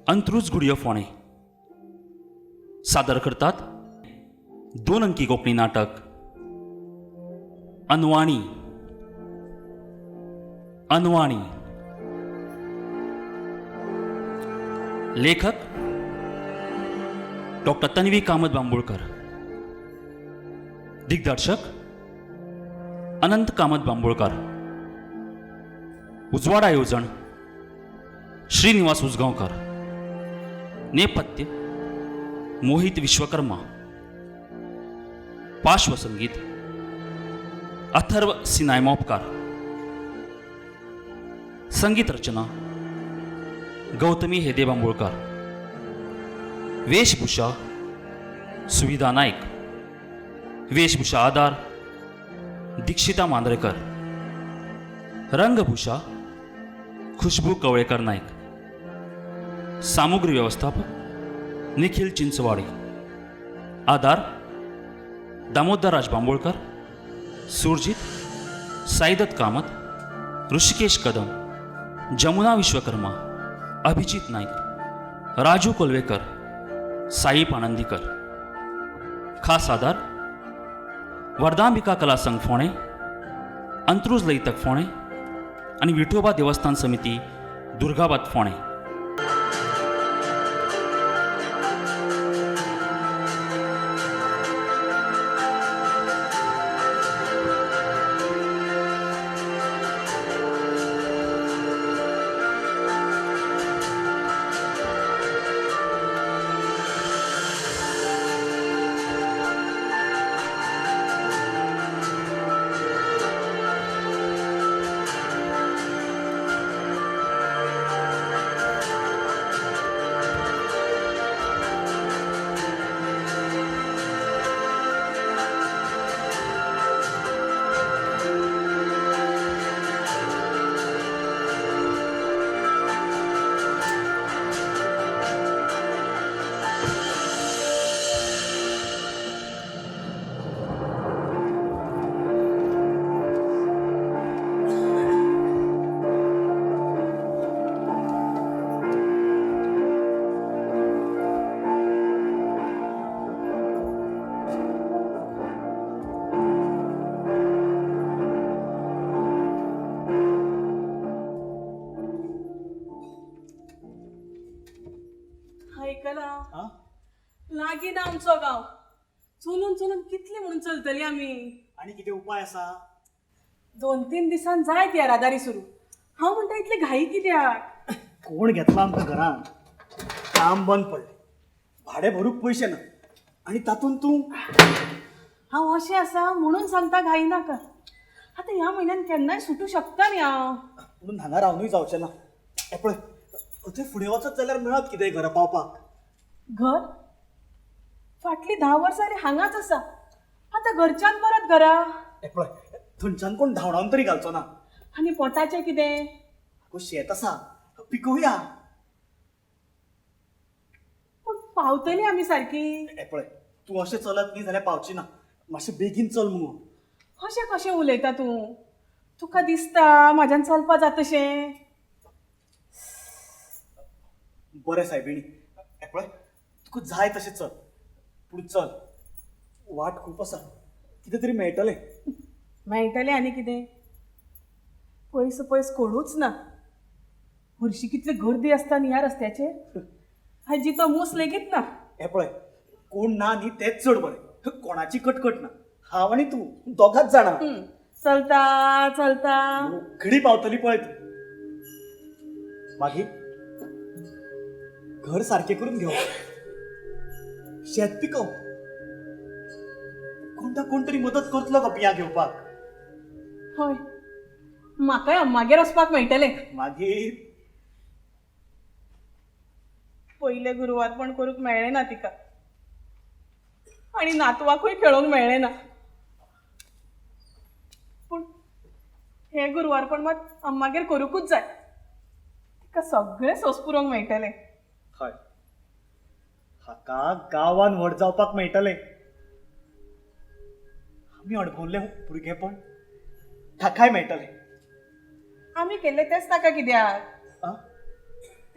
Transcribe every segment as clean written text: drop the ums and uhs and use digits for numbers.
अंत्रुज घुडयो फोंडें सादर करतात दोन अंकी कोंकणी नाटक अनवाणी. अनवाणी. लेखक डॉक्टर तन्वी कामत बांबोळकर, दिग्दर्शक अनंत कामत बांबोळकर, उजवाडा येवजण श्रीनिवास उजगांवकर, नेपथ्य मोहित विश्वकर्मा, पार्श्वसंगीत अथर्व सिनाय मोपकार, संगीत रचना गौतमी हेदे बांबोळकर, वेशभूषा सुविधा नाईक, वेशभूषा आधार दीक्षिता मांद्रेकर, रंगभूषा खुशबू कवळेकर नाईक, सामुग्री व्यवस्थापक निखिल चिंचवाडे, आधार दामोदर राज बांबोळकर, सुरजित साईदत्त कामत, ऋषिकेश कदम, जमुना विश्वकर्मा, अभिजित नाईक, राजू कोलवेकर, साई पाणंदीकर. खास आधार वरदांबिका कला संघ फोंडें, अंत्रुज लयतक फोंडें आनी विठोबा देवस्थान समिती दुर्गाबाद फोंडें. आयकला? हा? लागीं ना आमचो गांव. चलून चलून कितले म्हणून चलतली आमी? आनी कितें उपाय आसा? 2-3 दिसान जायत येरादारी सुरू. हांव म्हणटा इतली घाई कित्याक? कोण घेतला आमकां घरान? काम बंद पडलें, भाडें भरूंक पयशे ना आनी तातूंत तूं. हांव अशें आसा म्हणून सांगता घाई नाका. आतां ह्या म्हयन्यान केन्नाय सुटूं शकता न्ही हांव. म्हणून हांगा रावनूय जावचें ना. हें पळय, थंय फुडें वचत जाल्यार मेळत कितेंय घरा पावपाक. घर फाटलीं 10 वर्सां रे हांगाच आसा. आतां घरच्यान परत घरा? हें पळय, थंयच्यान कोण धांवडावन तरी घालचो ना. आनी पोटाचें कितें? आगो शेत आसा, पिकोवया. पूण पावतली आमी सारकी? हें पळय, तूं अशें चलत न्ही जाल्यार पावची ना. मातशें बेगीन चल मुगो. अशें कशें उलयता तूं? तुका दिसता म्हाज्यान चलपा जातशें? बरें सायबिणी, हें पळय, तुका जाय तशें चल, पूण चल. वाट खूब आसा, कितें तरी मेळटलें. मेळटलें आनी कितें? पयस पयस कोणूच ना. हरशीं कितली गर्दी आसता न्ही ह्या रस्त्याचेर. हाजी तो मूस लेगीत ना. हें पळय, कोण ना न्ही तेंच चड बरें. कोणाची कटकट ना. हांव आनी तूं दोगांच जाणां. चलता चलता रोखडी पावतली पळय तूं. मागीर घर सारकें करून घेवप, शेत पिकोवप. कोण ना कोण तरी मदत करतलो गो बियां घेवपाक. हय, म्हाकाय अम्मागेर वचपाक मेळटलें. मागीर पयलें गुरवारपण करूंक मेळ्ळें ना तिका आनी नातवाकूय खेळोंक मेळ्ळें ना. पूण हें गुरवारपण मात अम्मागेर करूंकूच जाय. तिका सगळें सोंस पुरोवंक मेळटलें. हय, हाका गांवान व्हड जावपाक मेळटलें. आमी अणभवल्लें भुरगेपण ताकाय मेळटलें. आमी केल्लें तेंच ताका कित्याक? आं?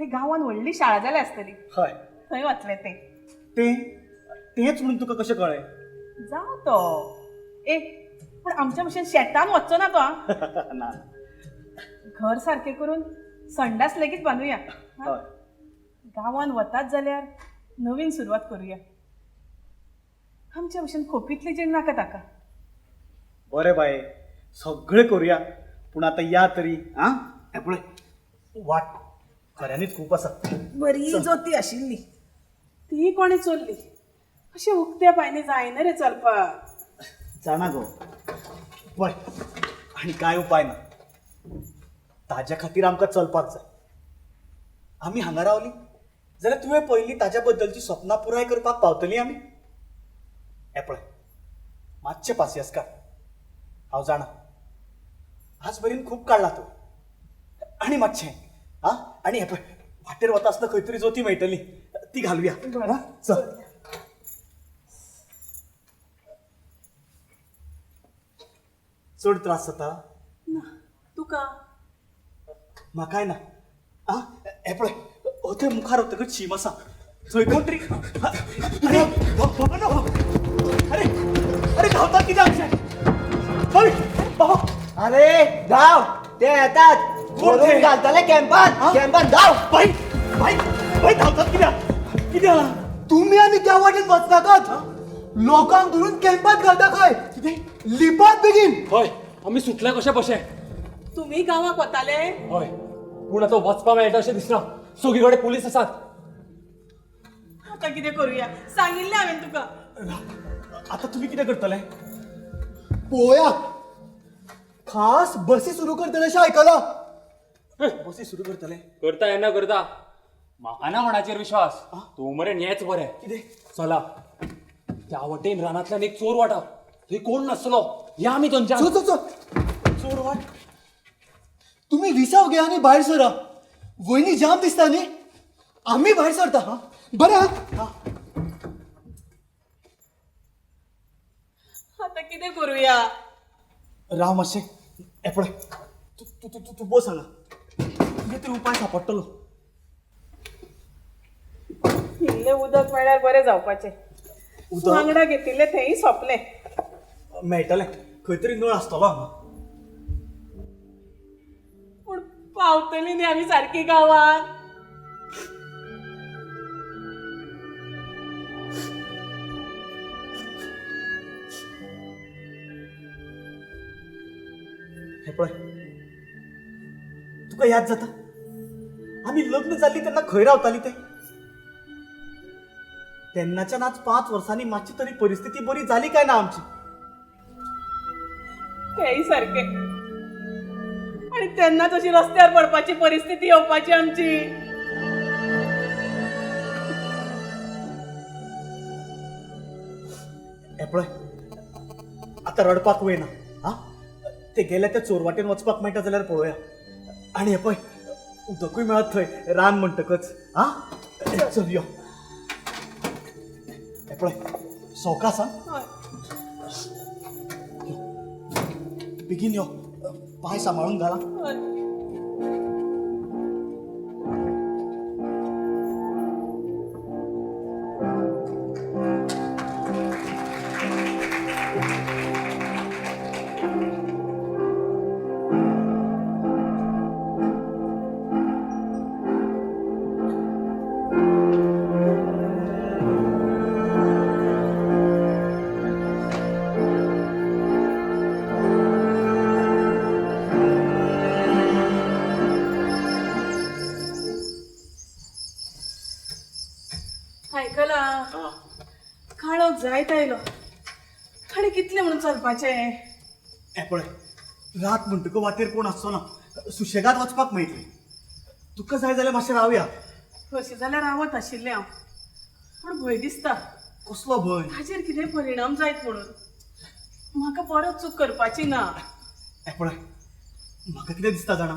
थंय गांवान व्हडली शाळा जाल्या आसतली. हय, थंय वतलें तें. तें तेंच म्हणून तुका कशें कळ्ळें? जावं तो. ए, पूण आमच्या भशेन शेतान वचचो ना तो. आं, ना. घर सारकें करून संडास लेगीत बांदुया. हय. गांवान वतात जाल्यार नवीन सुरवात करुया. आमच्या भशेन खोपीतली जीण नाका ताका. बरें बाये, सगळें करुया, पूण आतां या तरी. आं, हें पळय, वाट खऱ्यांनीच खूब आसा. बरी जोती आशिल्ली ती कोणें चोरली. अशें उक्त्या पांयांनी जायना रे चलपाक. जाणा गो, पळय, आनी कांय उपाय ना. ताज्या खातीर आमकां चलपाक जाय. आमी हांगा रावली जाल्यार तुवें पयलीं ताज्या बद्दलची सपनां पुराय करपाक पावतलीं आमी. हें पळय, मातशें पासियेंस काड. हांव जाणा आज मेरेन खूब काडला तूं, आनी मातशें. आं, आनी हें पळय, वाटेर वता आसतना खंय तरी जोती मेळटली, ती घालुया. चल. चड त्रास जाता? ना. तुका? म्हाकाय ना. आं, हें पळय, थंय मुखार वतकच शीम आसा, थंय कोण तरी. अरे बाबा, अरे अरे धांवता कित्याक अशें? हय बाबा. अरे धाव, ते येतात. कोण घालतले कॅम्पान, कॅम्पान धाव. बाई बाई बाई, धांवतात कित्याक? कितें जालां? तुमी आनी त्या वाटेन वचनाकात, लोकांक धरून कॅम्पात घालता खंय. कितें? लिपात बेगीन. हय, आमी सुटले कशे बशे. तुमी गांवाक वताले? हय, पूण आतां वचपा मेळटा अशें दिसना. सगळी कडेन पुलीस आसात. आतां कितें करुया? सांगिल्लें हांवें तुका. आतां तुमी कितें करतले? पळोवया, खास बसी सुरू करतले अशें आयकलां. बसी सुरू करतले? करता येना करता, म्हाका ना कोणाचेर विश्वास. तूं मरेन हेंच बरें. कितें? चला, त्या वटेन रानांतल्यान एक चोर वाटा, थंय कोण नासलो. या आमी थंयच्यान. चल चल चल. चोर वाट? तुमी विसाव घे आनी भायर सरा. वयनी जाम दिसता न्ही, आमी भायर सरता. बरें. आतां कितें करुया? राव मातशें. हें पळय, तूं तूं तूं तूं बस हांगा, कितें तरी उपाय सांपडटलो. इल्लें उदक मेळ्ळ्यार बरें जावपाचें. उदक वांगडा घेतिल्लें तेंय सोंपलें. मेळटलें, खंय तरी नळ आसतलो हांगा. पूण पावतली न्ही आमी सारकी गांवांत. हें पळय, तुका याद जाता आमी लग्न जाल्लीं तेन्ना खंय रावतालीं तें? तेन्नाच्यान आज 5 वर्सांनी मातशी तरी परिस्थिती बरी जाली काय ना आमची? तेय सारकें. आनी तेन्ना तशी रस्त्यार पडपाची परिस्थिती येवपाची आमची. हें पळय, आतां रडपाक वयना. आं, ते गेले त्या चोरवाटेन वचपाक मेळटा जाल्यार पळोवया. आनी हें पळय, उदकूय मेळत थंय रान म्हणटकच. आं, चल यो. हें पळय, सवकास. आं, बेगीन यो, पांय सांबाळून घाला. आयकलां, काळोख जायत आयलो. आनी कितलें म्हणून चलपाचें? हें पळय, रात म्हणटकच वाटेर कोण आसचो ना, सुशेगाद वचपाक मेळटलें. तुका जाय जाल्यार मातशें रावया. हरशीं जाल्यार रावत आशिल्लें हांव, पूण भंय दिसता. कसलो भंय? ताजेर कितें परिणाम जायत म्हणून. म्हाका परत चूक करपाची ना. हें पळय, म्हाका कितें दिसता जाणा,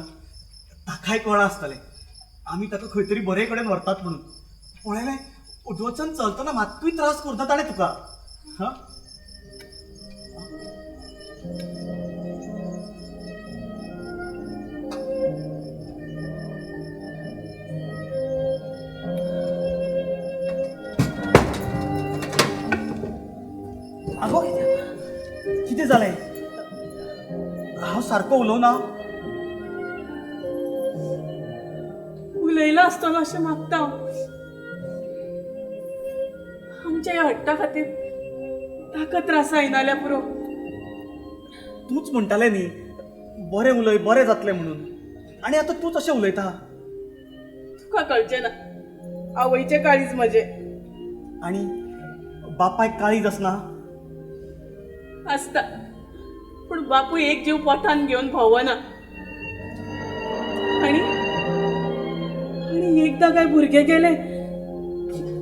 ताकाय कळ्ळां आसतलें आमी ताका खंय तरी बरे कडेन व्हरतात म्हणून. पळयलें, उदवचन चलतना मात्तूय त्रास करता ताणें तुका. हां, आगो, कितें जालें? हांव सारको उलोवना? उलयला आसतना अशें मागता हांव. आमच्या ह्या हट्टा खातीर ताका त्रास जायना पुरो. तूंच म्हणटालें न्ही बरें उलय, बरें जातलें म्हणून, आनी आतां तूंच अशें उलयता. तुका कळचें ना, आवयचें काळीज म्हजें. आनी बापायक काळीज आसना? आसता, पूण बापूय एक जीव पोटान घेवन भोंवना. आनी आनी एकदां काय भुरगें गेलें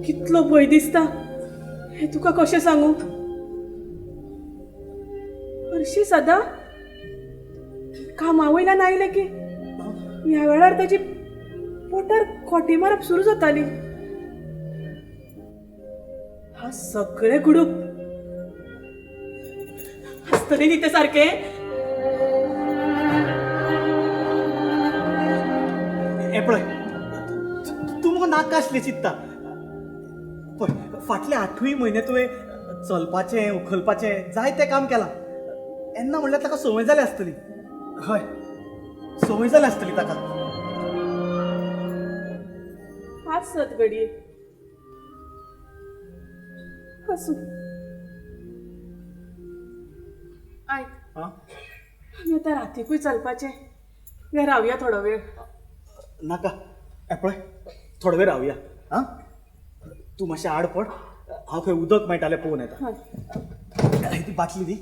कितलो भंय दिसता हें तुका कशें सांगू. हरशीं सदां कामा वयल्यान आयलें की ह्या वेळार ताची पोटार खोटी मारप सुरू जाताली. हा सगळे गुडूप आसतलें न्ही तें सारकें. हें पळय, तूं मुगो नाका आसलें चिंत्ता. पळय, फाटले 8 म्हयने तुवें चलपाचें, उखलपाचें जायतें काम केलां. येन्ना म्हणल्यार ताका संवय जाल्या आसतली. हय, संवय जाल्या आसतली ताका. आसत घडये, आसूं. आयक, आमी आतां रातीकूय चलपाचें काय रावया थोडो वेळ? नाका, हें पळय, थोडो वेळ रावया. आं, तूं मातशें आड पड, हांव खंय उदक मेळटालें पळोवन येता. ती बाटली दी.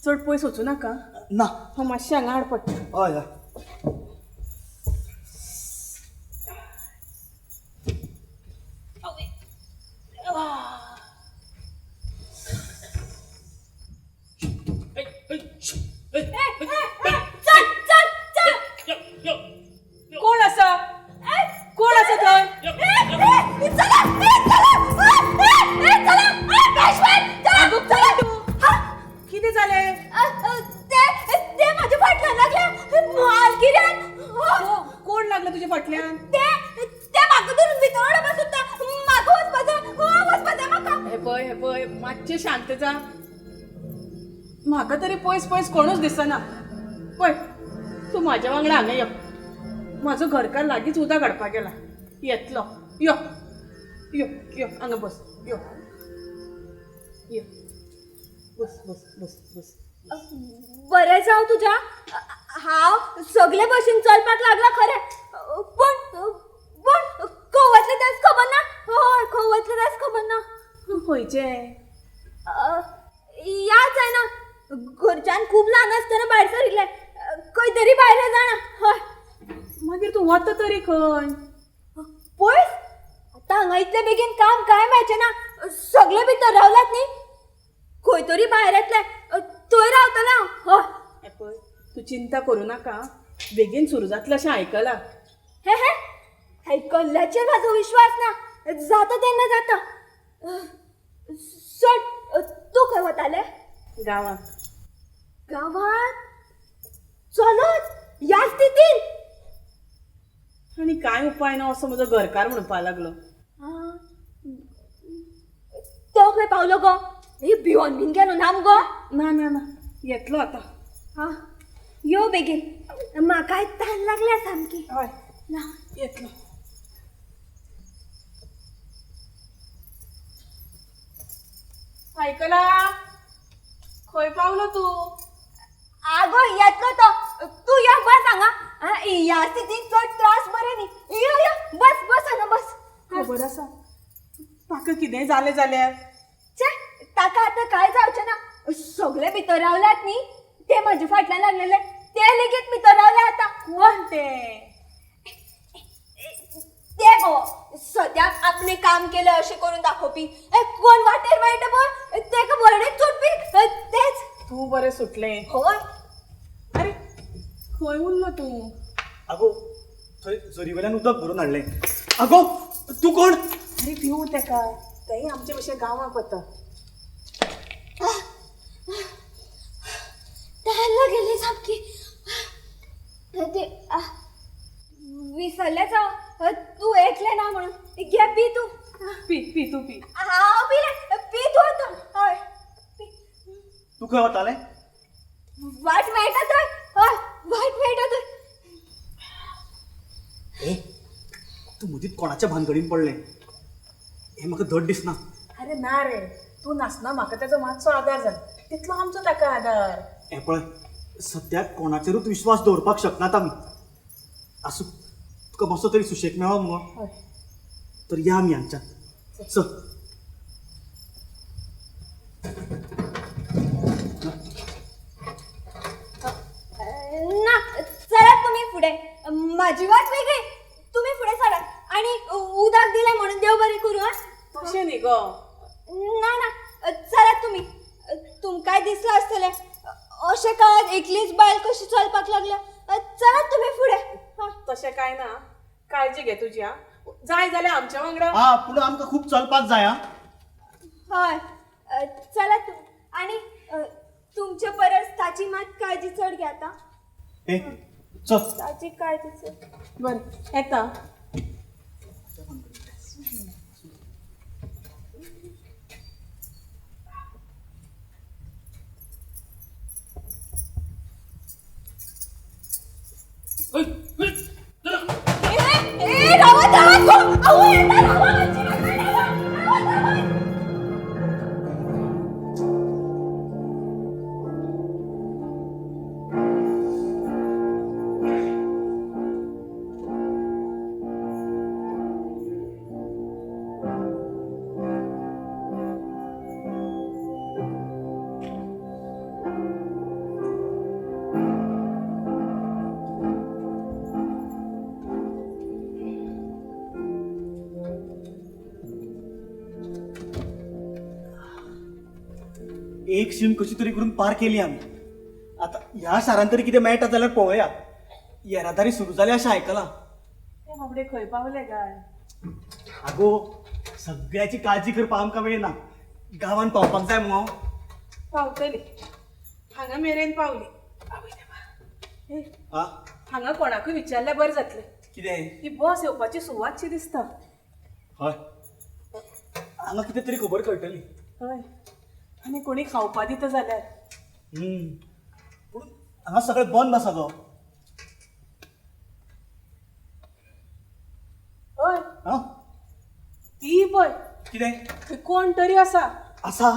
चड पयस वचूं नाका. ना, हांव मातशें हांगा आड पडटा. हय हय. चल चल चल. कोण आसा? कोण आसा थंय? चला चला चला. कितें जालें? ते म्हाज्या फाटल्यान लागले मालगिऱ्यान. कोण लागले तुज्या फाटल्यान? ते ते म्हाका धरून भितर उडोवपाक सोदता. म्हाका वचपा जाय, वचपा जाय म्हाका. हे पळय, हे पळय, मातशें शांत जा. म्हाका तरी पयस पयस कोणूच दिसना. पळय, तूं म्हाज्या वांगडा हांगा यो. म्हाजो घरकार लागींच उदक हाडपाक गेला, येतलो. यो यो यो, हांगा बस. यो यो, बस बस बस बस. बरें जावं तुज्या. हांव सगळे भशेन चलपाक लागला खरें, पूण पूण खंय वतलें तेंच खबर ना. हय, खंय वतलें तेंच खबर ना. तूं खंयचें? याद जायना. घरच्यान खूब ल्हान आसतना भायर सरिल्लें, खंय तरी भायर जाणा. हय. मागीर तूं वता तरी खंय? पयस आतां हांगा इतले बेगीन काम कांय मेळचें ना. सगळे भितर रावलात न्ही, खंय तरी भायर येतले, थंय रावतलें हांव. हय. हें पळय, तूं चिंता करूं नाका, बेगीन सुरू जातलें अशें आयकलां. हे हे, आयकल्ल्याचेर म्हाजो विश्वास ना. जाता तेन्ना जाता. सोड, तूं खंय वतालें? गांवांत. गांवांत चलत ह्या स्थितीन? आनी कांय उपाय ना असो म्हजो घरकार म्हणपाक लागलो. तो खंय पावलो गो? हे भिवन बीन गेलो ना मुगो? ना ना ना, येतलो आतां. आं, यो बेगीन, म्हाकाय तान लागल्या सामकी. हय, ना, येतलो. आयकला, खंय पावलो तूं? आगो येतलो तो, तूं यो बस हांगा. ह्या स्थितीन चड त्रास बरें न्ही. यो यो, बस बस हांगा बस. खबर आसा ताका कितेंय जालें जाल्यार? छे, ताका आतां कांय जावचें ना. सगळे भितर रावल्यात न्ही, ते म्हाजे फाटल्यान लागलेले ते लेगीत भितर रावले आतां. कोण ते? ते गो सद्याक आपणें काम केलें अशें करून दाखोवपी. कोण वाटेर मेळटा पळय तेका बरडे चोडपी तेच. तूं बरें सुटलें. हय. अरे खंय उरलो तूं? आगो, थंय झरी वयल्यान उदक भरून हाडलें. आगो, तूं कोण? अरे भिवू तेका, तेंय आमचे भशेन गांवाक वता. तान लागलेली सामकी. ते विसरलेंच हांव, तूं एकलें ना म्हणून. घे पी तूं. पी पी, तूं पी. हांव पिलें, पी तूं आतां. हय. खंय वतालें? वाट मेळटा थंय. हय, वाट मेळटा थंय. ए, तूं मदींच कोणाच्या भानगडीन पडलें हें म्हाका धड दिसना. अरे ना रे, तूं नासना म्हाका ताजो मातसो आदार जालो, तितलो आमचो ताका आदार. हें पळय, सद्याक कोणाचेरूच विश्वास दवरपाक शकनात आमी. आसूं, तुका मातसो तरी सुशेग मेळो मुगो. तर या आमी हांगच्यान, चल. ना, चलात तुमी फुडें, म्हाजी वाट वेगळी, तुमी फुडें सरात. आनी उदक दिलें म्हणून देव बरें करूं. आं, तशें न्ही गो. ना ना, चलात तुमी. तुमकांय दिसलां आसतलें अशें काळांत एकलीच बायल कशी चलपाक लागल्या. चलात तुमी फुडें. तशें कांय ना, काळजी घे तुजी. आं, जाय जाल्यार आमच्या वांगडा. हा, पूण आमकां खूब चलपाक जाय. आं, हय, चलात तुमी. आनी तुमचे परस ताची मात काळजी चड घेता. ए चल, ताची काळजी चड. बरें, येता. ए, रावात रावात गो. अहो, येता, रावा, मातशी रावा, रावात, रावात. एक शीम कशी तरी करून पार केली आमी. आतां ह्या शारांत तरी कितें मेळटा जाल्यार पळोवया. येरादारी सुरू जाली अशें आयकलां. ते बाबडे खंय पावले काय? आगो, सगळ्याची काळजी करपाक आमकां वेळ ना. गांवान पावपाक जाय मुगो. पावतली, हांगा मेरेन पावली. आवय देवा, हा, हांगा कोणाकूय विचारल्यार बरें जातलें. कितें? ही बस येवपाची सुवातशी दिसता. हय, हांगा कितें तरी खबर कळटली. हय, आनी कोणी खावपा दिता जाल्यार. पूण हांगा सगळें बंद आसा गो. हय, हा, ती पळय. कितें? थंय कोण तरी आसा. आसा?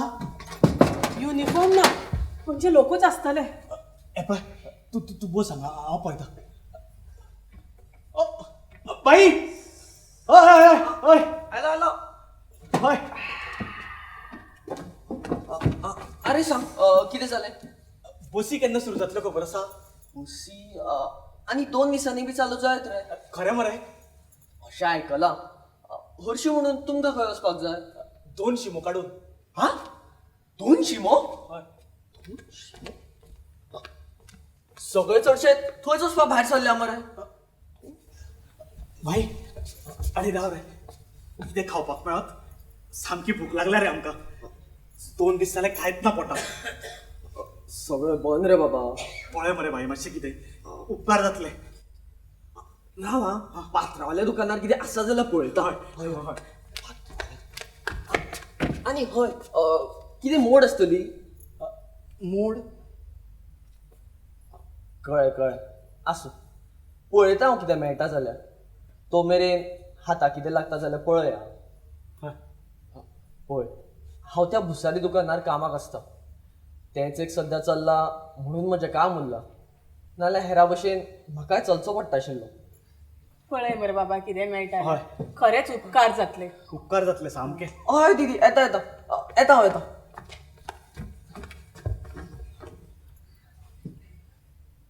युनिफॉर्म ना, खंयचे लोकूच आसतले. हें पळय, तूं तूं बस हांगा, हांव पळयता. बाई, हय हय हय हय, आयलो आयलो. हय. अरे सांग, कितें जालें? बसी केन्ना सुरू जातल्यो खबर आसा? बसी आनी 2 दिसांनी बी चालू जायत रे. खरें मरे? अशें आयकलां. हरशीं म्हणून तुमकां खंय वचपाक जाय? 2 शिमो काडून. हा, 2 शिमो? हय. 2 शिमो? सगळे चडशे थंयच वचपाक भायर सरल्या मरे. भाई, आनी राव रे, कितें खावपाक मेळत? सामकी भूक लागल्या रे आमकां. 2 दीस जाले कांयच ना पोटाक. सगळें बंद रे बाबा. पळय मरे भाई, मातशें कितें उपकार जातले. राव, आं, पात्रावाल्या दुकानार कितें आसा जाल्यार पळयता. हय हय हय. आनी हय, कितें मोड आसतली? मोड? कळ्ळें कळ्ळें, आसूं, पळयता हांव कितें मेळटा जाल्यार. तो मेरेन हाता कितें लागता जाल्यार पळया. पळय, हांव त्या भुसारी दुकानार कामाक आसता. तेंच एक सद्या चल्लां म्हणून म्हजें काम उरलां, नाल्यार हेरा भशेन म्हाकाय चलचो पडटा आशिल्लो. पळय मरे बाबा कितें मेळटा. हय, खरेंच उपकार जातले. उपकार जातले सामके. हय दीदी, येता येता येता हांव, येता.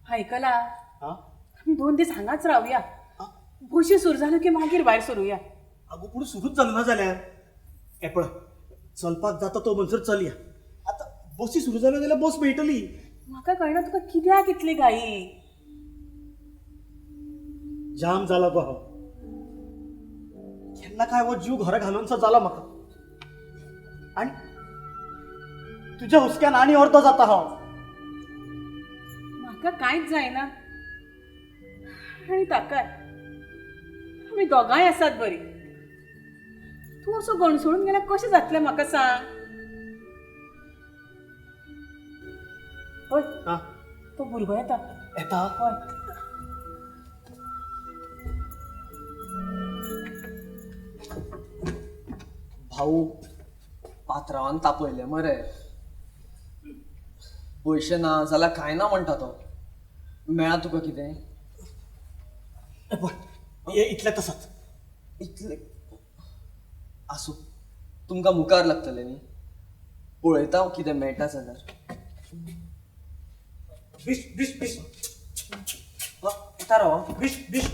आयकला, आमी 2 दीस हांगाच रावया. बशी सुरू जाल्यो की मागीर भायर सरुया. आगो, पूण सुरूच जालो ना जाल्यार? हें पळय, चलपाक जाता तो म्हणसर चलया. आतां बसी सुरू जाल्यो जाल्यार बस मेळटली. म्हाका कळना तुका कित्याक इतली घाई. जाम जाला गो हांव. केन्ना काय हो जीव घरा घालूनसो जाला म्हाका. आनी तुज्या हुस्क्यान आनी अर्दो जाता हांव. म्हाका कांयच जायना आनी ताकाय. आमी दोगांय आसात बरी. तूं असो गणसोळून गेल्यार कशें जातलें म्हाका सांग? हय. आं. तो भुरगो येता. येता. हय. भाऊ, पात्रांवान तापयलें मरे. पयशे ना जाल्यार कांय ना म्हणटा तो. मेळा तुका कितें? पळय, इतलें तसोच. इतले आसूं, तुमकां मुखार लागतलें न्ही. पळयता हांव कितें मेळटा जाल्यार. बीश बीश बीश. येता राव आं. बीश बीश.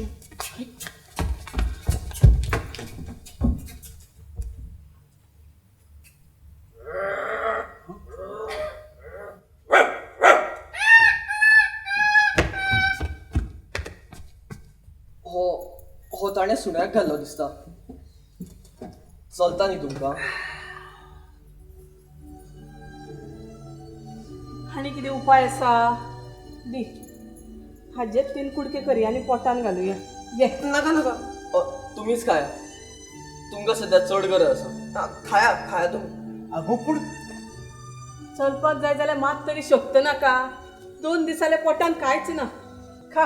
हो हो ताणें सुण्याक घाल्लो दिसता. चलता न्ही तुमकां? आनी कितें उपाय आसा? दी, हाजेच 3 कुडके करया आनी पोटान घालुया. घे. नाका नाका, तुमीच खाया, तुमकां सद्या चड गरज आसा. खाया खाया तुमी. आगो पूण चलपाक जाय जाल्यार मात तरी शक्त नाका. 2 दीस जाले पोटान कांयच ना. खा.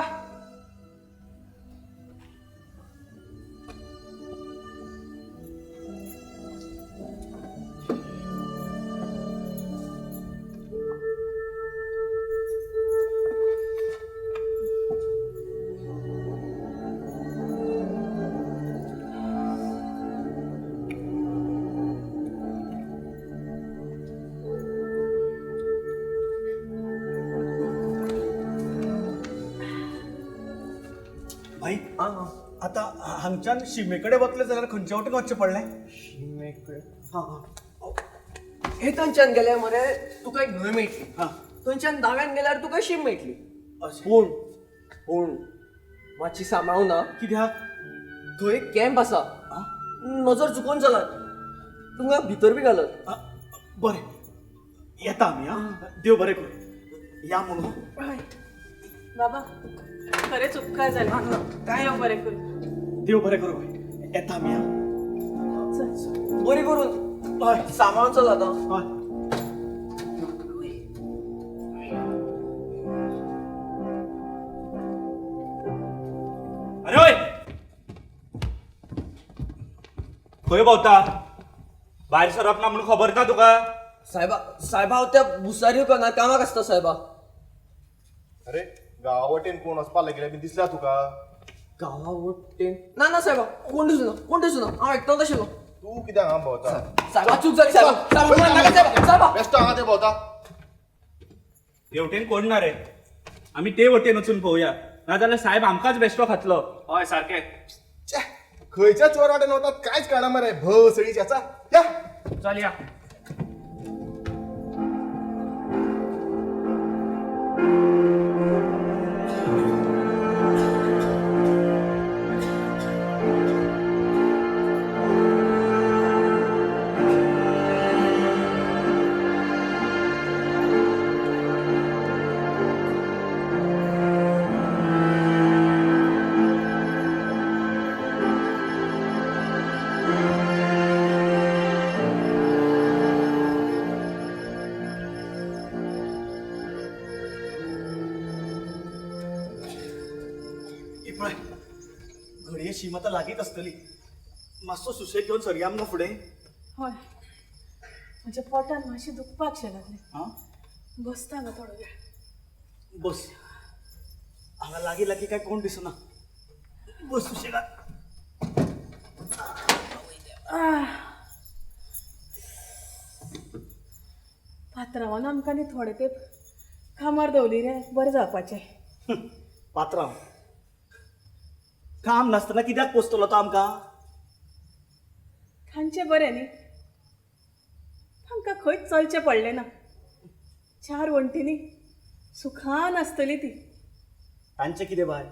भाई, आं. आतां हांगच्यान शिमे कडेन वतले जाल्यार खंयच्या वटेन वचचें पडलें? शिमे कडेन? हां हां, हे थंयच्यान गेल्यार मरे तुका एक न्हंय मेळटली. हां. थंयच्यान दाव्यान गेल्यार तुका शीम मेळटली. अशें. पूण पूण मातशी सांबाळून ना. कित्याक? थंय एक कॅम्प आसा. नजर चुकोवन चलात, तुमकां भितर बी घालत. बरें, येता आमी. आं, देव बरें करूं. या म्हणून. बाबा, खरेंच उपकार जाले. काय देव बरें करूं. देव बरें करूं भाई. येता आमी. आं, चल. बरें करून. हय. सांबाळून चल आतां. हय. अरे ओय, खंय भोंवता? भायर सरप ना म्हणून खबर ना तुका? साहेबा साहेबा, हांव त्या भुसारी दुकानार कामाक आसता साहेबा. अरे, गांवा वटेन कोण वचपाक लागिल्ले बी दिसल्या तुका? गांवा वटेन ना ना साहेबा, कोण दिसना, कोण दिसना. हांव एकटोच आशिल्लो. तूं कित्याक हांगा भोंवता? साहेबा चूक जाली साहेबा. साहेबा नाका साहेबा. साहेबा बेश्टो हांगा ते भोंवता. हेवटेन कोण ना रे, आमी ते वटेन वचून पळोवया, नाजाल्यार साहेब आमकांच बेश्टो खातलो. हय सारकें. छे, खंयच्या चोर वाटेन वतात कांयच कळना मरे. भसळीच्या. या. चल या. पळय, घडये शीम आतां लागींच आसतली. मातसो सुशेग घेवन सरया आमकां फुडें. हय, म्हज्या पोटान मातशें दुखपाक शें लागलें. आं, बसता हांगा थोडो वेळ. बस. हांगा लागीं लागीं काय कोण दिसना. बस सुशेगाद. पात्रांवान आमकां न्ही थोडे तेंप कामार दवरली रे, बरें जावपाचें. पात्रांव काम नासतना कित्याक पोसतलो तो आमकां? तांचें बरें न्ही, तांकां खंयच चलचें पडलें ना. 4 वण्टींनी सुखान आसतली ती. तांचें कितें बाय,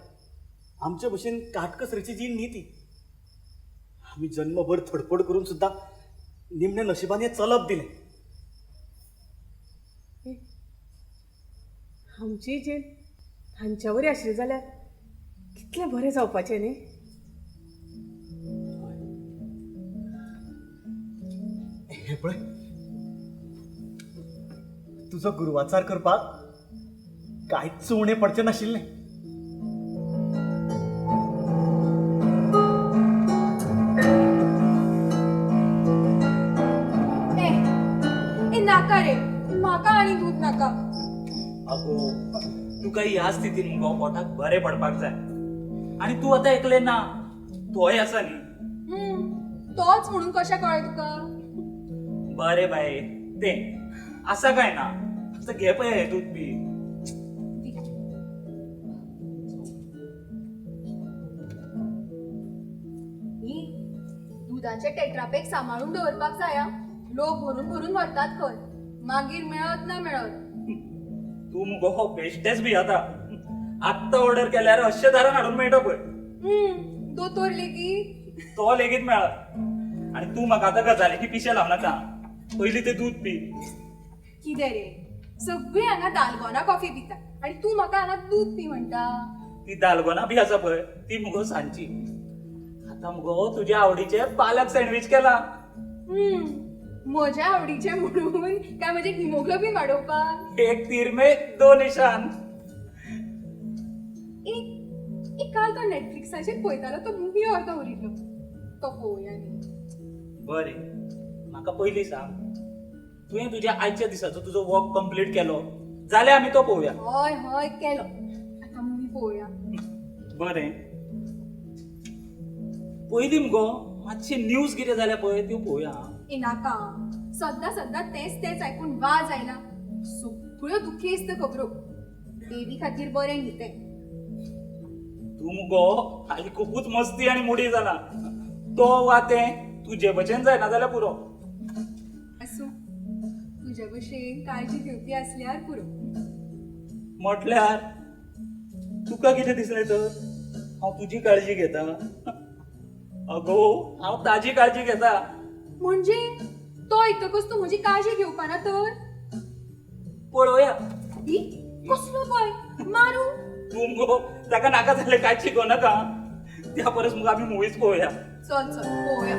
आमचे भशेन काटकसरीची जीण न्ही ती. आमी जन्मभर थडफड करून सुद्दां निमण्या नशिबान हें चलप दिलें. आमची जीण तांच्या वरी आशिल्ली जाल्यार कितलें बरें जावपाचें न्ही. हें पळय, तुजो गुरवाचार करपाक कांयच उणें पडचें नाशिल्लें. ए ए नाका रे, म्हाका आनी दूद नाका. अगो तुका ह्या स्थितीन मुगो पोटाक बरें पडपाक जाय आनी तूं आतां एकलें ना, तोय आसा न्ही. तोच म्हणून कशें कळ्ळें तुका? बरें बाये, तें आसा काय ना, आतां घे पळय हें दूद पी. न्ही, दुदाचे टेट्रापॅक सांबाळून दवरपाक जाय आं. लोक भरून भरून व्हरतात खंय, मागीर मेळत ना मेळत. तूं मुगो हो बेश्टेच भियेता. आत्तां ऑर्डर केल्यार अश्शे दारान हाडून मेळटा पळय. दोतोर लेगीत तो लेगीत मेळत. आनी तूं म्हाका आतां गजालीची पिशें लावं नाका, पयलीं तें दूद पी. कितें रे, सगळीं हांगा दालगोना कॉफी पिता आनी तूं म्हाका हांगा दूद पी म्हणटा. ती दालगोना बी आसा पळय ती मुगो सांजची. आतां मुगो तुज्या आवडीचें पालक सँडवीच केला. म्हज्या आवडीचें म्हणून काय म्हजें हिमोग्लोबीन वाडोवपाक? एक तीर में दो निशान. एक एक काल तो नेटफ्लिक्साचेर पळयतालो तो मुवी अर्दो उरिल्लो, तो पळोवया न्ही. बरें, म्हाका पयलीं सांग, तुवें तुज्या आयच्या दिसाचो तुजो वर्क कंप्लीट केलो जाल्यार आमी तो पळोवया. हय हय केलो, आतां मुवी पळोवया. बरें, पयलीं मुगो मातशी न्यूज कितें जाल्या पळय त्यो पळोवया. ए नाका, सद्दां सद्दां तेंच तेंच आयकून वाज आयला. सगळ्यो दुखेस्त खबरो. बेबी खातीर बरें न्ही तें. तूं मुगो हाली खुबूच मस्ती आनी मुडी जाला. तो वा तें तुजे भशेन जायना जाल्यार पुरो. आसूं, तुजे भशेन काळजी घेवपी आसल्यार पुरो. म्हटल्यार तुका कितें दिसलें तर हांव तुजी काळजी घेता? अगो हांव ताजी काळजी घेता. म्हणजे तो येतकच तूं म्हजी काळजी घेवपाना तर? पळोवया. ही कसलो भंय मारू? तूं मुगो ताका नाका जालें कांय शिकोवं नाका. त्या परस मुगो आमी मुवीच पळोवया. चल चल पळोवया.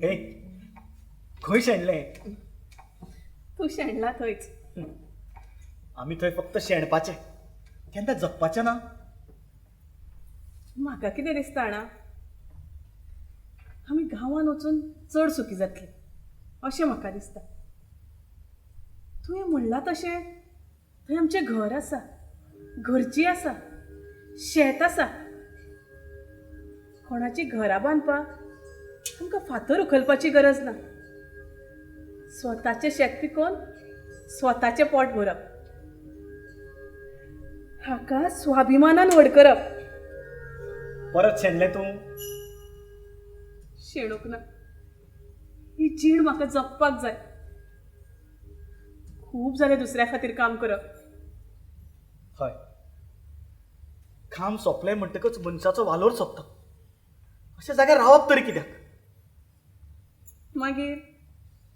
हे खंय शेणलें? तूं शेणला थंयच. आमी थंय फक्त शेणपाचें, केन्ना जगपाचें ना. म्हाका कितें दिसता जाणा, आमी गांवांत वचून चड सुखी जातली अशें म्हाका दिसता. तुवें म्हणलां तशें थंय आमचें घर आसा, घरची आसा, शेत आसा. कोणाची घरां बांदपाक आमकां फातर उखलपाची गरज ना. स्वताचें शेत पिकोवन स्वताचें पोट भरप, हाका स्वाभिमानान व्हड करप. परत शेणलें तूं? शेणूंक ना, ही जीण म्हाका जगपाक जाय. खूब जालें दुसऱ्या खातीर काम करप. हय, काम सोंपलें म्हणटकच मनशाचो वालोर सोंपता. अशा जाग्यार रावप तरी कित्याक? मागीर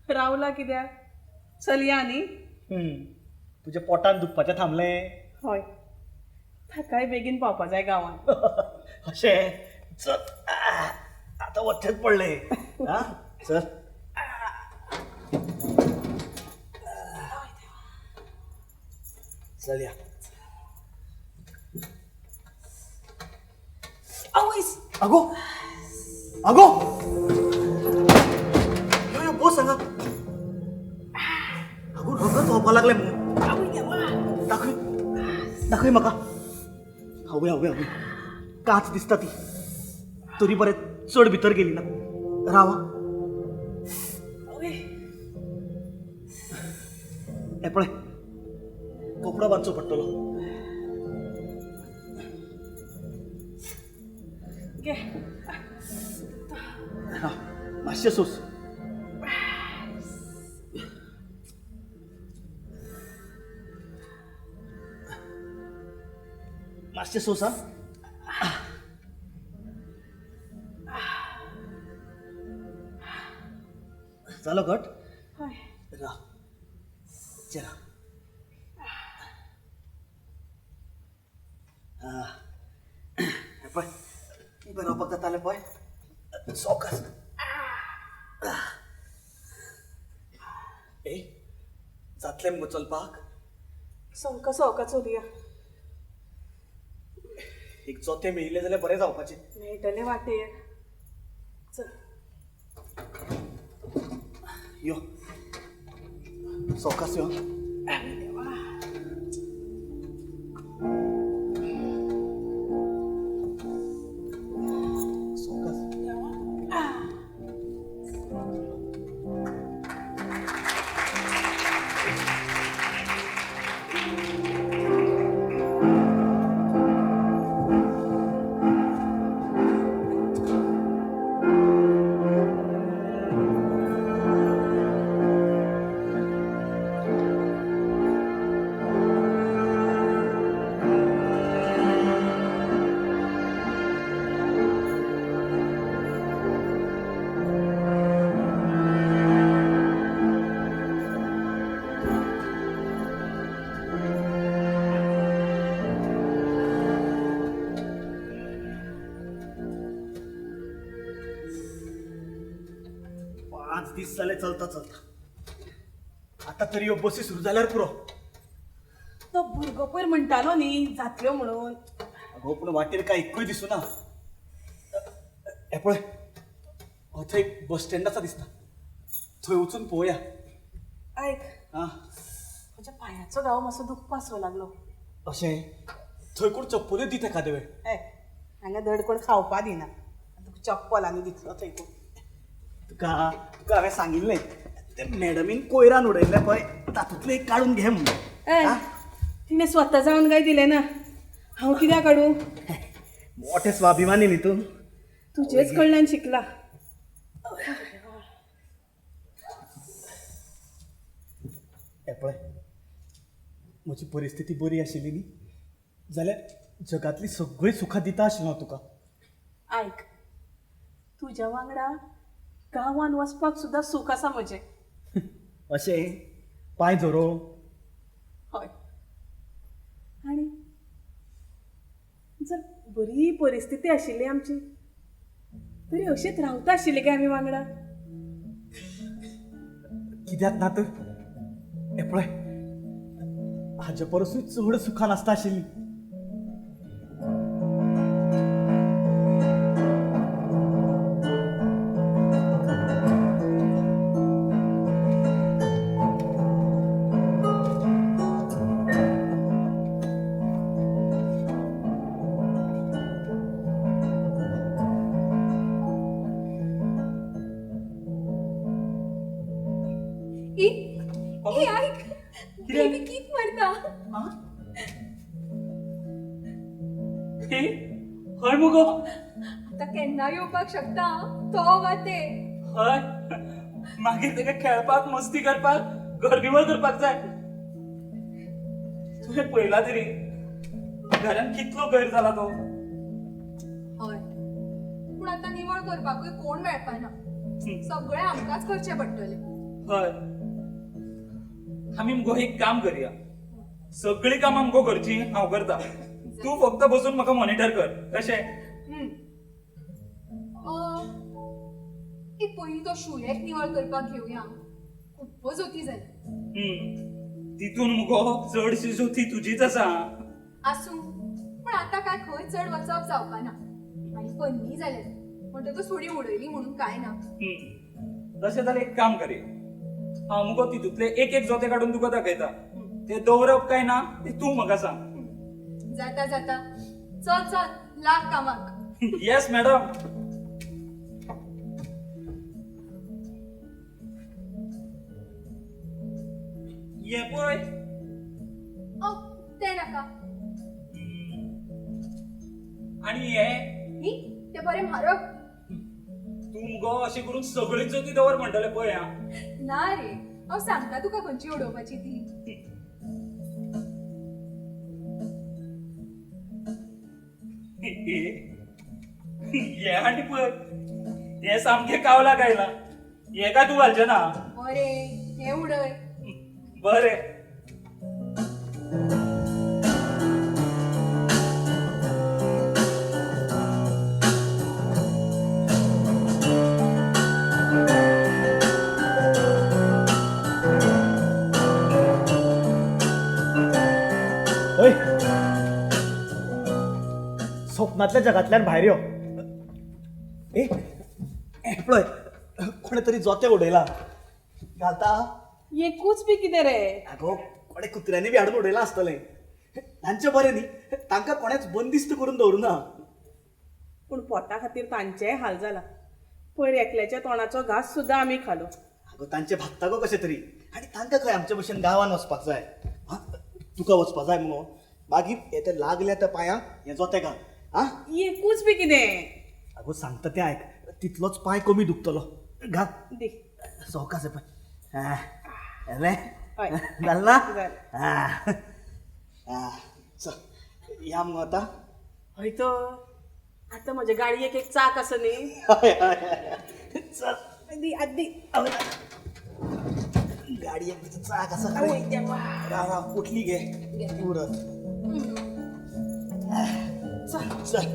रावला कित्याक? चलया न्ही. तुज्या पोटान दुखपाचें थांबलें? हय, ताकाय बेगीन पावपा जाय गांवांत. अशें? चल आतां वचचेंच पडलें. आं चल. चलया. अगो अगो, यो यो बोस हांगा. अगो रगत व्हांवपाक लागलें मगो. दाखय दाखय म्हाका. हवे हवे हवे, काच दिसता ती. तरी बरें चड भितर गेली ना. रावा. हें पळय, कपडो बांदचो पडटलो. घे. मातशें सोस. मातशें सोस. हा, जालो घट? हय. राव, चला. हें पळय, उबें रावपाक जातालें पळय, सवकास. जातलें मुगो चलपाक? सवका सवका चलुया. एक जोतें मेळिल्लें जाल्यार बरें जावपाचें. मेळटलें वाटेर. चल. यो, सवकास यो. सवकास. पांच दीस जाले चलता चलता. आतां तरी ह्यो बसी सुरू जाल्यार पुरो. तो भुरगो पयर म्हणटालो न्ही जातल्यो म्हणून. अगो पूण वाटेर काय एक्कूय दिसुना. हें पळय, हो थंय एक बस स्टँड आसा दिसता, थंय वचून पळोवया. आयक, आं, म्हज्या पांयाचो घाव मातसो दुखपासो लागलो. अशें? थंय कोण चप्पलूय दिता एखादे वेळ. ए, हांगा धड कोण खावपा दिना, तुका चप्पल आनी दितलो थंय कोण. तुका तुका हांवें सांगिल्लें ते मॅडमीन कोयरान उडयल्लें पळय तातूंतलें एक काडून घे म्हणून. ए, तिणें स्वता जावन काय दिलें ना, हांव कित्याक काडूं? मोठें स्वाभिमानी न्ही तूं. तुजेच कडल्यान शिकला. हें पळय, म्हजी परिस्थिती बरी आशिल्ली न्ही जाल्यार जगांतलीं सगळीं सुखां दिता आशिल्लो हांव तुका. आयक, तुज्या वांगडा गांवांत वचपाक सुद्दां सूख आसा म्हजें. अशें? पांय झरो? हय. आनी जर बरी परिस्थिती आशिल्ली आमची तरी अशीच रावता आशिल्ली काय आमी वांगडा? कित्याक ना तर? हें पळय, हाजे परसूय चड सुखान आसता आशिल्ली. ई ई आयक, बेबी कित मरता. हे हय मुगो. आतां केन्ना येवपाक शकता तो वा ते. हय, मागीर तेका खेळपाक, मस्ती करपाक, घर निवळ करपाक जाय. तुवें पळयला तरी घरान कितलो गैर जाला तो. हय, पूण आतां निवळ करपाकूय कोण मेळपाना, सगळें आमकांच करचें पडटलें. हय, आमी मुगो एक काम करया, सगळीं कामां मुगो घरचीं हांव करता, तूं फक्त बसून म्हाका मॉनिटर कर. कशें? एक पयलीं तो शुलेक निवळ करपाक घेवया, खूब्ब जोती जाली. तितून मुगो चडशी जोती तुजीच आसा. आसूं, पूण आतां काय खंय चड वचप जावपाना आनी पन्नी जाले म्हणटकच थोडी उडयली म्हणून काय ना. तशें जाल्यार एक काम करया, हांव मुगो तितूंतले एक एक जोतें काडून तुका दाखयता, ते दवरप काय ना ते तूं म्हाका सांग. जाता जाता, चल चल लाग कामाक. Yes madam. ये पळय. तें नाका. आनी हे न्ही तें बरें म्हारग. तूं मुगो अशें करून सगळीं जोती दवर म्हणटलें पळय. आं, ना रे, हांव सांगता तुका खंयची उडोवपाची ती. हे आनी पळय, हे सामकें कावलाक आयलां, हे काय तूं घालचें ना. बरें, हें उडय. बरें. स्वप्नांतल्या जगांतल्यान भायर यो. ए पळय, कोणे तरी जोतें उडयलां. घालता? एकूच बी कितें रे? आगो, कोणे कुत्र्यांनी बी हाडून उडयलां आसतलें. तांचें बरें न्ही, तांकां कोणेच बंदिस्त करून दवरुना. पूण पोटा खातीर तांचेय हाल जाला. पयर एकल्याच्या तोंडाचो घास सुद्दां आमी खालो. आगो, तांचे भागता गो कशें तरी. आनी तांकां खंय आमचे भशेन गांवान वचपाक जाय. आं, तुका वचपाक जाय मुगो? मागीर हे ते लागल्या त्या पांयांक हें जोतें घाल. आं, एकूच बी कितें? आगो सांगता तें आयक, तितलोच पांय कमी दुखतलो. घाल. दी. सवकास पळय. जालें? हय. जालें ना? जालें. आं, चल या मुगो आतां. हय तर, आतां म्हजे गाडयेक एक चाक आसा न्ही. हय हय, चल. दी आत दी. गाडयेक तुजो चाक आसा खरें. राव राव, उठली घे उरत. चल चल.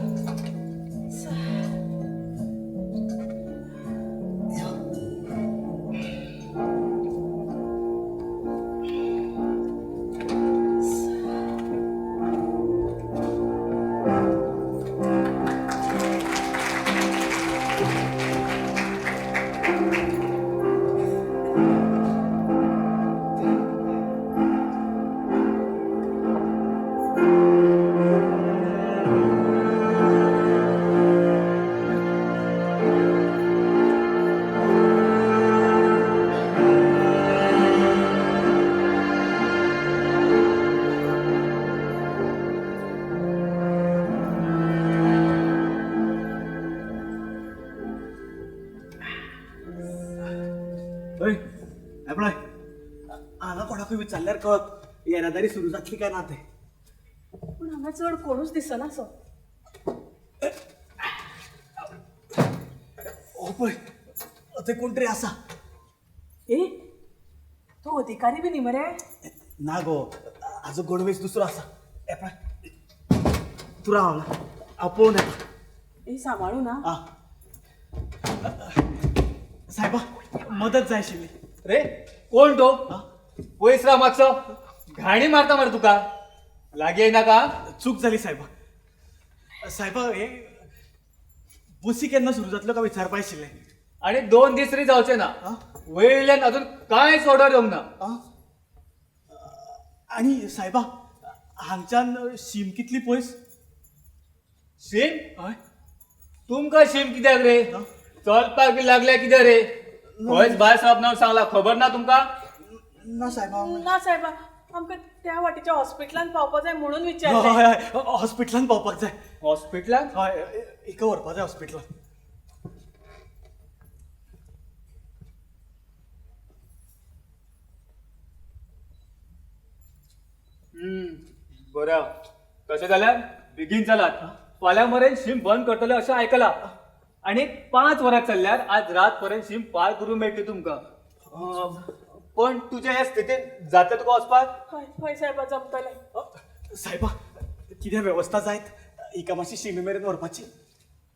हय, हें पळय, हांगा कोणाकूय विचारल्यार कळत येरादारी सुरू जातली काय ना तें. पूण हांगा चड कोणूच दिसना सो. हो पळय, थंय कोण तरी आसा. ए, तो अधिकारी बी न्ही मरे? ना गो, हाजो गणवेश दुसरो आसा. हें पळय, तूं राव हांगा, हांव पळोवन येता. ए, सांबाळू ना. आं सायबा, मदत जाय आशिल्ली. रे कोण तो? पयस राव मातसो, घाणी मारता मरे तुका. लागीं येयनाका. चूक जाली सायबा. सायबा, हे बसी केन्ना सुरू जातल्यो काय विचारपा आशिल्लें. आनी 2 दीस तरी जावचे ना, वयल्यान अजून कांयच ऑर्डर येवंक ना. आनी सायबा, हांगच्यान शीम कितली पयस? शीम? हय. तुमकां शीम कित्याक रे? चलपाक बी लागल्या कित्याक रे? खंयच भायर सरप ना सांगला, खबर ना तुमकां? ना सायबा. ना सायबा, आमकां त्या वाटेच्या हॉस्पिटलान पावपाक जाय म्हणून विचारलें. हय हय, हॉस्पिटलान पावपाक जाय. हॉस्पिटलान? हय, हिका व्हरपाक जाय हॉस्पिटलान. बरं, तशें जाल्यार बेगीन चलात. फाल्यां मेरेन शीम बंद करतले अशें आयकलां. आनी 5 वरां चल्ल्यार आज रात पर्यंत शीम पार करूंक मेळटली तुमकां. पण तुज्या ह्या स्थितीन जाता तुका वचपाक? हय हय सायबा, जमतलें. सायबा, कितें वेवस्था जायत हिका मातशी शिमे मेरेन व्हरपाची?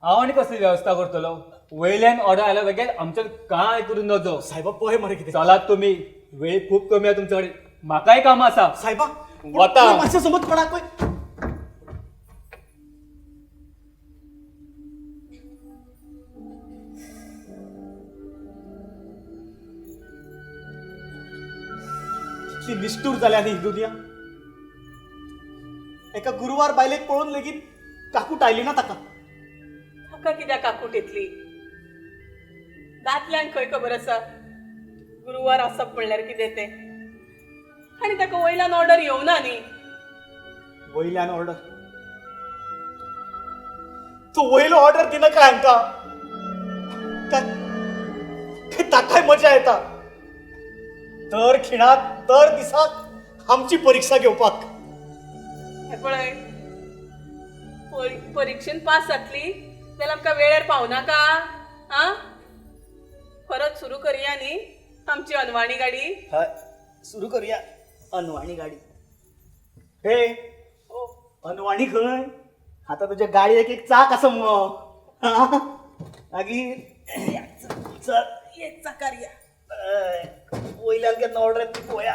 हांव आनी कसली वेवस्था करतलो? वयल्यान ऑर्डर आयल्या बगैर आमच्यान कांय करूं नजो. सायबा पळय मरे कितें. चलात तुमी, वेळ खूब कमी आसा तुमचे कडेन. म्हाकाय कामां आसा. सायबा वता. मातशें समज कोणाकूय. कितली निश्ठूर जाल्या न्ही ही दुनिया. एका गुरवार बायलेक पळोवन लेगीत काकूट आयली ना ताका. ताका कित्याक काकूट येतली? दादल्यांक खंय खबर आसा गुरवार आसप म्हणल्यार कितें तें. आनी ताका वयल्यान ऑर्डर येवना न्ही. वयल्यान ऑर्डर? तो वयलो ऑर्डर दिना काय हांकां? काय ताकाय मजा येता दर खिणाक दर दिसाक आमची परीक्षा घेवपाक. हें पळय, परिक्षेन पास जातली जाल्यार आमकां वेळेर पावनाका. आं, परत सुरू करया न्ही आमची अनवाणी गाडी. हय, सुरू करूया अनवाणी गाडी. हे अनवाणी खंय? आतां तुज्या गाडयेक एक चाक आसा मुगो. मागीर चल एक चाकार या. वयल्यान केन्ना ऑर्डर येता ती पळोवया.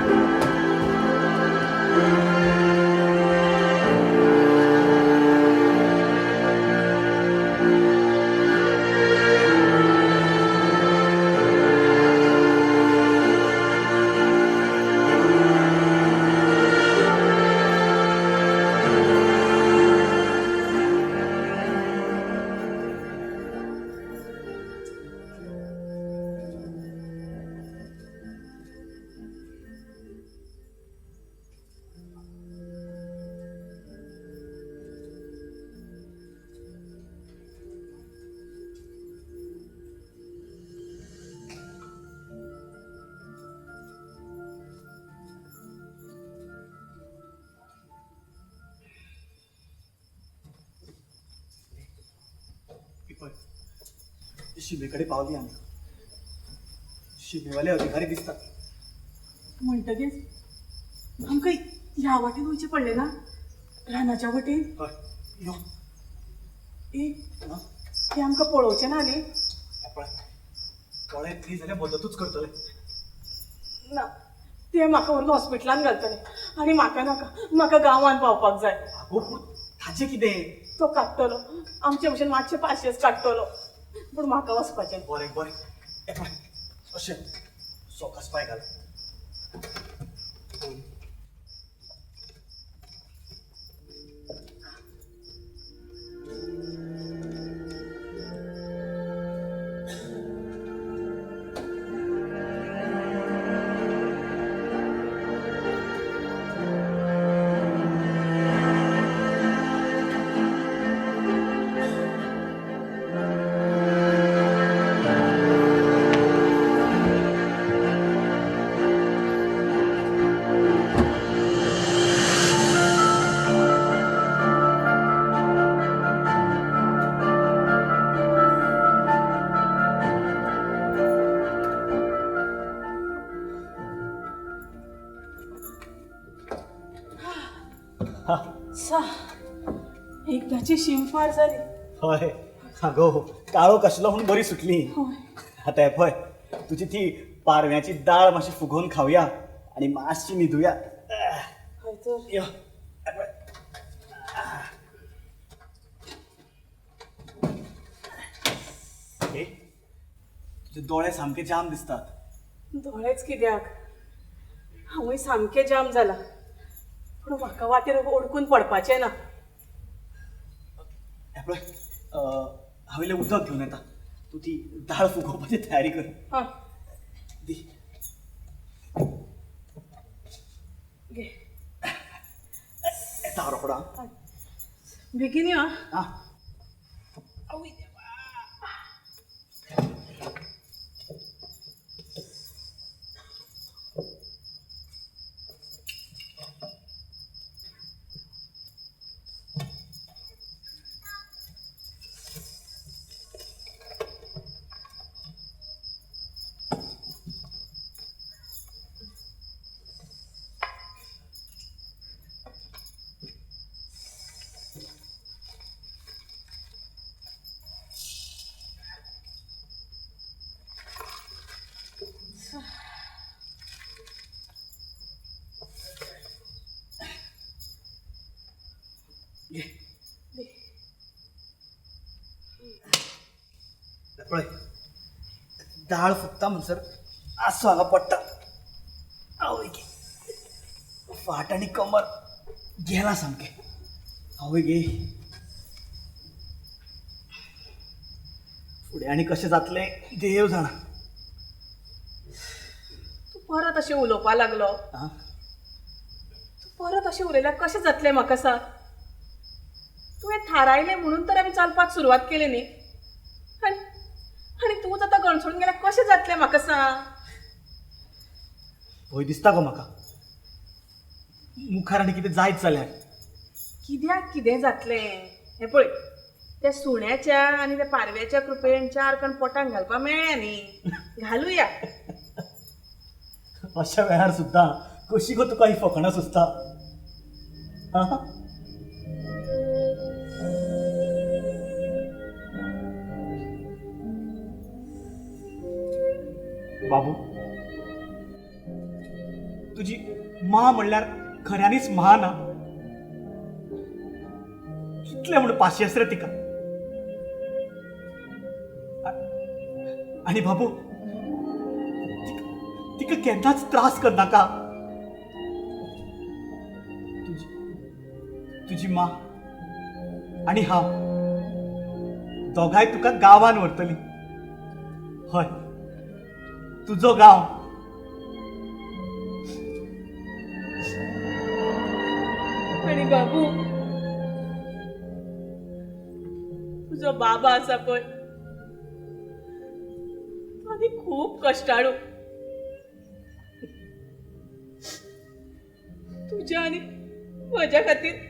शिमे कडेन पावली आमी. शिमेवाले अधिकारी दिसतात. म्हणटकीच आमकां ह्या वाटेन वयचें पडलें ना, रानाच्या वटेन. हय, यो. ए, ते आमकां पळोवचें ना न्ही? पळय पळयत न्ही जाल्यार मदतूच करतले. ना, ते म्हाका व्हरून हॉस्पिटलान घालतले आनी म्हाका नाका, म्हाका गांवान पावपाक जाय. आगो पूण ताचें कितें? तो काडटलो आमचे भशेन, मातशें पाशेंस काडटलो, पूण म्हाका वचपाचें. बरें बरें, हे पळय अशें सोकास पांय घाल. सा, एकदाची शीम पार जाली. हय आगो, काळोख आशिल्लो म्हणून बरी सुटली. आतां हें पळय, तुजी ती पारव्याची दाळ मातशी फुगोवन खावया आनी मातशी न्हिदुया. हय तर. यो. ए, तुजे दोळे सामके जाम दिसतात. दोळेच कित्याक, हांवूय सामकें जाम जाला. पूण म्हाका वाटेर ओडकून पडपाचें ना. हें पळय, हांव इल्लें उदक घेवन येता, तूं ती दाळ फुगोवपाची तयारी कर. हय. दी. घे. येता हांव रोखडो. आं. बेगीन यो. आं. आवय देवा. घे. पळय, दाळ फुगता म्हणसर आसो हांगा पडटा. आवय गे, फाट आनी कमर गेला सामकें. आवय गे, फुडें आनी कशें जातलें देव जाणा. तूं परत अशें उलोवपा लागलो. आं? तूं परत अशें उलयल्यार कशें जातलें म्हाका सांग? तुवें थारायलें म्हणून तर आमी चलपाक सुरवात केली न्ही. आनी आनी तूंच आतां गणसणून गेल्यार कशें जातलें म्हाका सांग? भंय दिसता गो म्हाका, मुखार आनी कितें जायत जाल्यार. कित्याक कितें जातलें हें पळय, त्या सुण्याच्या आनी त्या पारव्याच्या कृपेन चार कण पोटाक घालपाक मेळ्ळ्या न्ही, घालुया. अशा वेळार सुद्दां कशी गो तुका ही फकाणां सुचता? आं? बाबू, तुजी माँ म्हणल्यार खऱ्यांनीच महान. आं, कितलें म्हूण पाशियेंस रे तिका. आनी बाबू, तिका केन्नाच त्रास करनाका. तुजी तुजी माँ आनी हांव दोगांय तुका गांवान व्हरतली. हय, तुजो गांव. आनी बाबू, तुजो बाबा आसा पळय, तो आनी खूब कश्टाळू. तुज्या आनी म्हज्या खातीर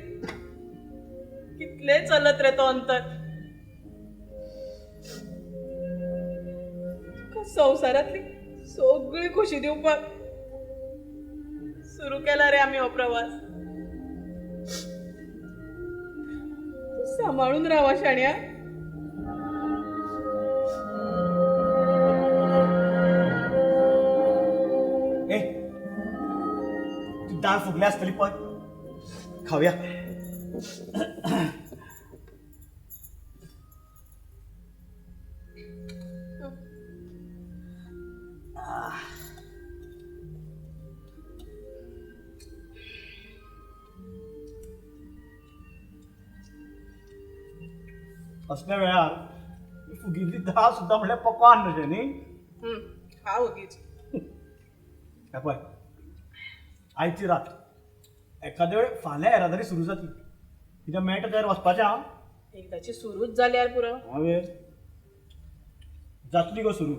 कितलें चलत रे तो अंतर. तुका संवसारांतली सगळी खोशी दिवपाक सुरू केला रे आमी हो प्रवास. तूं सांबाळून रावा शाण्या. ए, ती दाळ फुगल्या आसतली पळय, खावया. असल्या वेळार फुगिल्ली दाळ सुद्दां म्हणल्यार पकवान कशें न्ही. खा ओगीच. हे पळय, आयची रात एखाद्या वेळ फाल्यां येरादारी सुरू जातली, कित्याक मेळटा त्यार वचपाचें. हांव एकदाची सुरूच जाल्यार पुरो. हांवें जातली गो सुरू,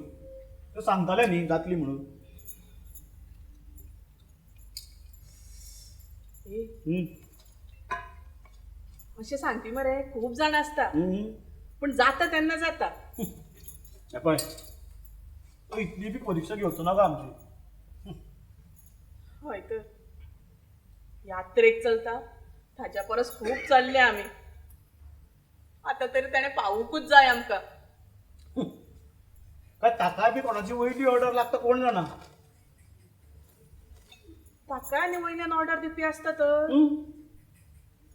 त्यो सांगताले न्ही जातली म्हणून. अशें सांगपी मरे खूब जाण आसता, पूण जाता तेन्ना जाता. हे पळय, इतली बी परिक्षा घेवचो ना गो आमची. हय तर, यात्रेक चलता ताज्या परस खूब चल्ले आमी, आतां तरी ताणें पावूंकूच जाय आमकां. काय ताकाय बी कोणाची वयली ऑर्डर लागता कोण जाणा. ताकाय आनी वयल्यान ऑर्डर दिवपी आसता तर.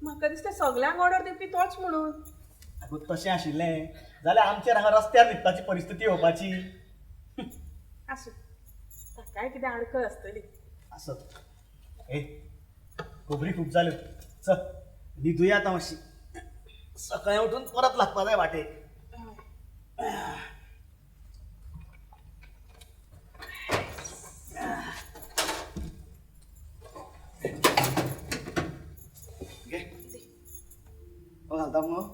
म्हाका दिसता सगल्यांक ऑर्डर दिवपी तोच म्हणून. आगो तशें आशिल्लें जाल्यार आमचेर हांगा रस्त्यार न्हिदपाची परिस्थिती येवपाची. आसूं, ताकाय कितें आडखळ आसतली. आसत. ए, खबरी खूब जाल्यो, चल न्हिदुया आतां मातशी, सकाळीं उठून परत लागपा जाय वाटेक. घे, हो घालता मगो.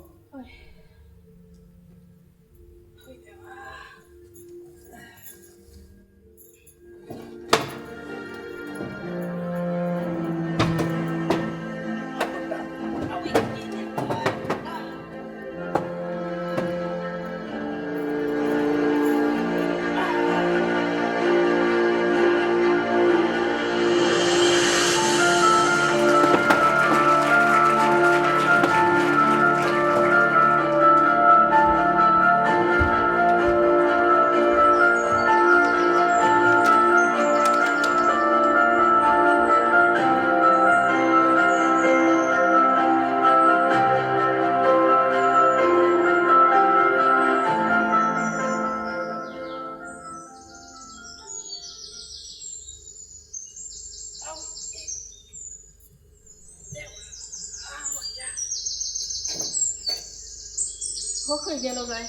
हो खंय गेलो काय?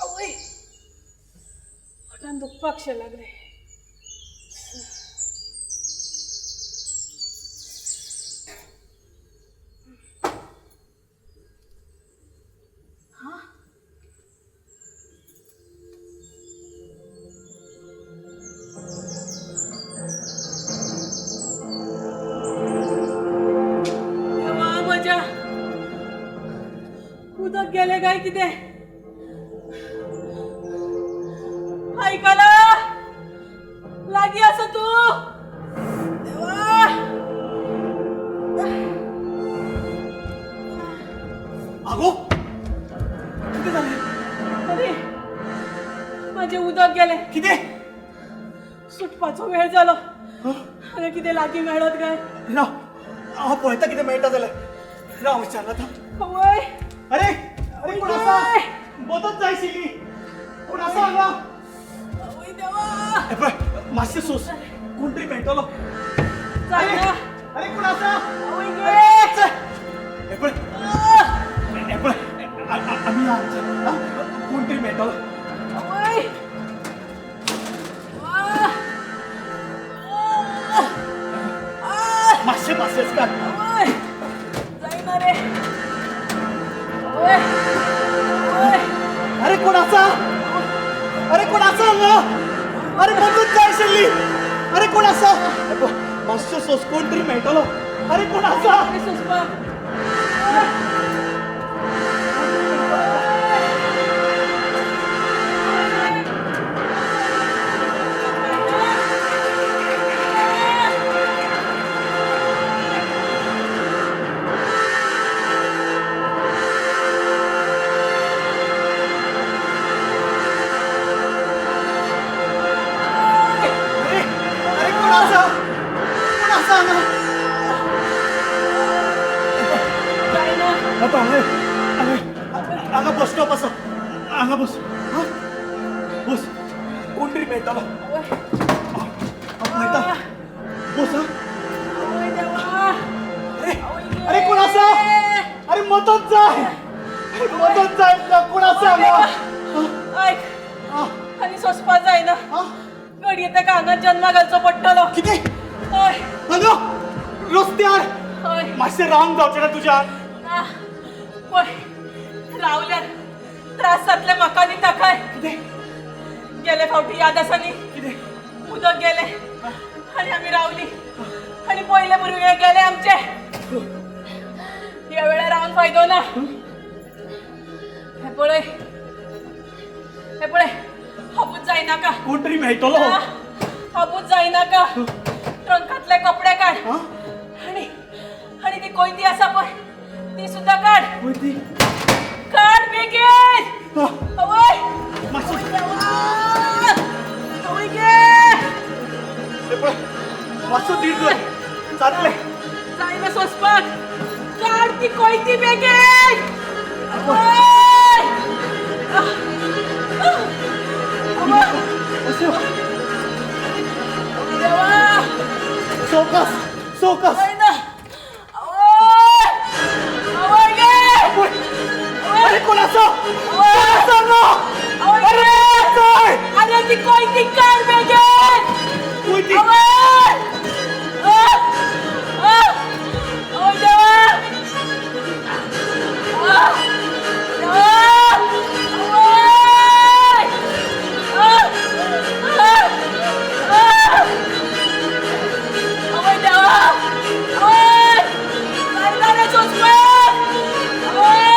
आवय, पोटान दुखपाक शें लागलें. देवा म्हज्या, उदक गेलें काय कितें? आयकला लागीं आसा तूं? देवा, आगो कितें जालें? अरे म्हाजें उदक गेलें. कितें? सुटपाचो वेळ जालो. हांगा कितें लागीं मेळत काय? राव, हांव पळयता कितें मेळटा जाल्यार. राव विचारला आतां. आवय, अरे अरे कोण आसा? मदत जाय आशिल्ली. कोण आसा हांगा? आवय देवा, हे पळय, मातशें सोस, कोण तरी मेळटलो. जायना. अरे कोण आसा? आवय गे. हे पळय, हे पळय, आमी या, कोण तरी मेळटलो. आवय, मातशें पासियेंस काड. आवय जायना रे. आवय, आवय. अरे कोण आसा? अरे कोण आसा हांगा? अरे मदत जाय आशिल्ली. अरे कोण आसा? मातशें सोस, कोण तरी मेळटलो. अरे कोण आसा? सोसपाक. आसा हांगा? जायना. हांगा हांगा हांगा बस स्टॉप आसा, हांगा बस. हा बस, कोण तरी मेळटलो. मेळटा, बस. हा अरे अरे कोण आसा? अरे मदत जाय, अरे मदत जाय, कोण आसा हांगा? आयक, आनी सोंसपा जायना. घडये ताका हांगा जन्मा घालचो पडटलो. कितें? हय. हॅलो, रस्त्यार? हय. मातशें रावंक जावचें ना तुज्यान? ना, पळय रावल्यार त्रास जातले म्हाका आनी ताकाय. कितें? गेले फावटी याद आसा न्ही? कितें? उदक गेलें आनी आमी रावली आनी पयले भुरगे गेले आमचे. ह्या वेळार रावन फायदो ना. हें पळय, हें पळय, हाबूच जायनाका. कोण तरी मेळटलो. हाबूच जायनाका. ट्रंकांतले कपडे काड आनी आनी ती कोयती आसा पळय ती सुद्दां काड. कोयती काड बेगीन. आवय आवय गे, मातसो धीर धर, जातलें. जायना सोंसपाक. काड ती कोयती बेगीन. आवय देवा, सवकास सवकास. आवय आवय गे. अरे कोण आसा? कोण आसा हांगा? अरे अरे ती कोयती काड बेगीन. कोयती? आवय आवय देवा, देवा, आवय आवय देवा, आवय जायना रे सोंसपाक. आवय.